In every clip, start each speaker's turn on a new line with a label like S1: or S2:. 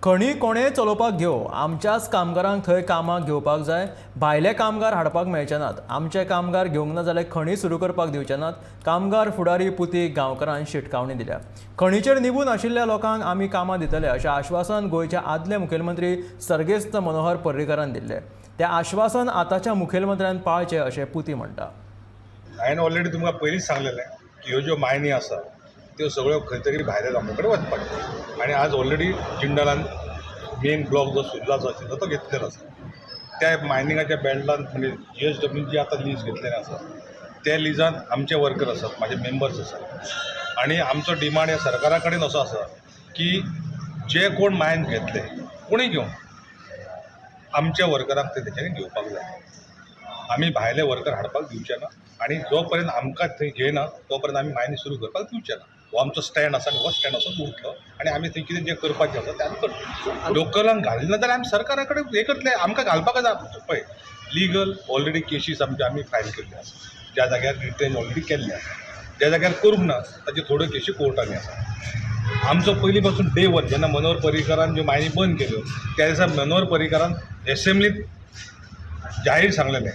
S1: खणी कोणेय चलोवपाक घेवं, आमच्याच कामगारांक थंय कामाक घेवपाक जाय. भायले कामगार हाडपाक मेळचे नात. आमचे कामगार घेवंक ना जाल्यार खणी सुरू करपाक दिवचे नात. कामगार फुडारी पुती गांवकारान शिटकावणी दिल्या. खणीचेर निबून आशिल्ल्या लोकांक आमी कामां दितले अशें आश्वासन गोंयचे आदले मुखेलमंत्री सर्गेस्त मनोहर पर्रीकारान दिल्लें. तें आश्वासन आतांच्या मुखेलमंत्र्यान पाळचें अशें पुती म्हणटा.
S2: हांवें ऑलरेडी तुमकां पयलींच सांगलेलें की ह्यो ज्यो मायनी आसा त्यो सगळ्यो खंय तरी भायल्या लोकां कडेन वचपाच्यो आनी आज ऑलरेडी जिंडलान मेन ब्लॉक जो सुर्लाचो आशिल्लो तो घेतलेलो आसा. त्या मायनिंगाच्या बेल्टान म्हणजे जीएसडब्ल्यून जी आतां लीज घेतलेली आसा त्या लिजान आमचे वर्कर आसात, म्हाजे मेंबर्स आसात आनी आमचो डिमांड ह्या सरकारा कडेन असो आसा की जे कोण मायन घेतले कोणूय घेवं, आमच्या वर्करांक ते तेच्यांनी घेवपाक जाय. आमी भायले वर्कर हाडपाक दिवचे ना आनी जो पर्यंत आमकां थंय घेयना तो पर्यंत आमी मायनी सुरू करपाक दिवचे ना. हो आमचो स्टँड आसा आनी हो स्टँड असोच उरतलो आनी आमी थंय कितें जें करपाचें आसा तें आमी करतले. लोकलांक घालना जाल्यार आमी सरकारा कडेन हें करतले, आमकां घालपाक जाय. पळय, लिगल ऑलरेडी केशीस आमच्यो आमी फायल केल्ल्यो आसा, ज्या जाग्यार रिट्रेंच ऑलरेडी केल्लें आसा, ज्या जाग्यार करूंक ना ताच्यो थोड्यो केशी कोर्टांनी आसा. आमचो पयलीं पासून डे वन जेन्ना मनोहर पर्रीकारान ज्यो मायनी बंद केल्यो त्या दिसा मनोहर पर्रीकारान एसेंब्लीत जाहीर सांगलेलें,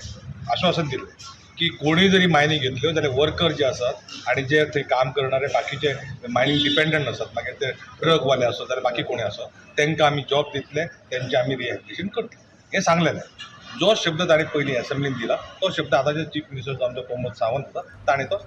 S2: आश्वासन दिल्लें की कोणूय जरी मायनी घेतल्यो जाल्यार वर्कर जे आसात आनी जे थंय काम करणारे बाकीचे मायनींग डिपेंडंट आसात, मागीर ते ट्रकवाले आसत जाल्यार बाकी कोणी आसत, तांकां आमी जॉब दितले, तेंचे आमी रिहॅबिलिटेशन करतले हें सांगलेलें. जो शब्द ताणें पयलीं एसेंब्लीन दिला तो शब्द आतांचे चीफ मिनिस्टर जो आमचो प्रमोद सावंत आसा ताणें तो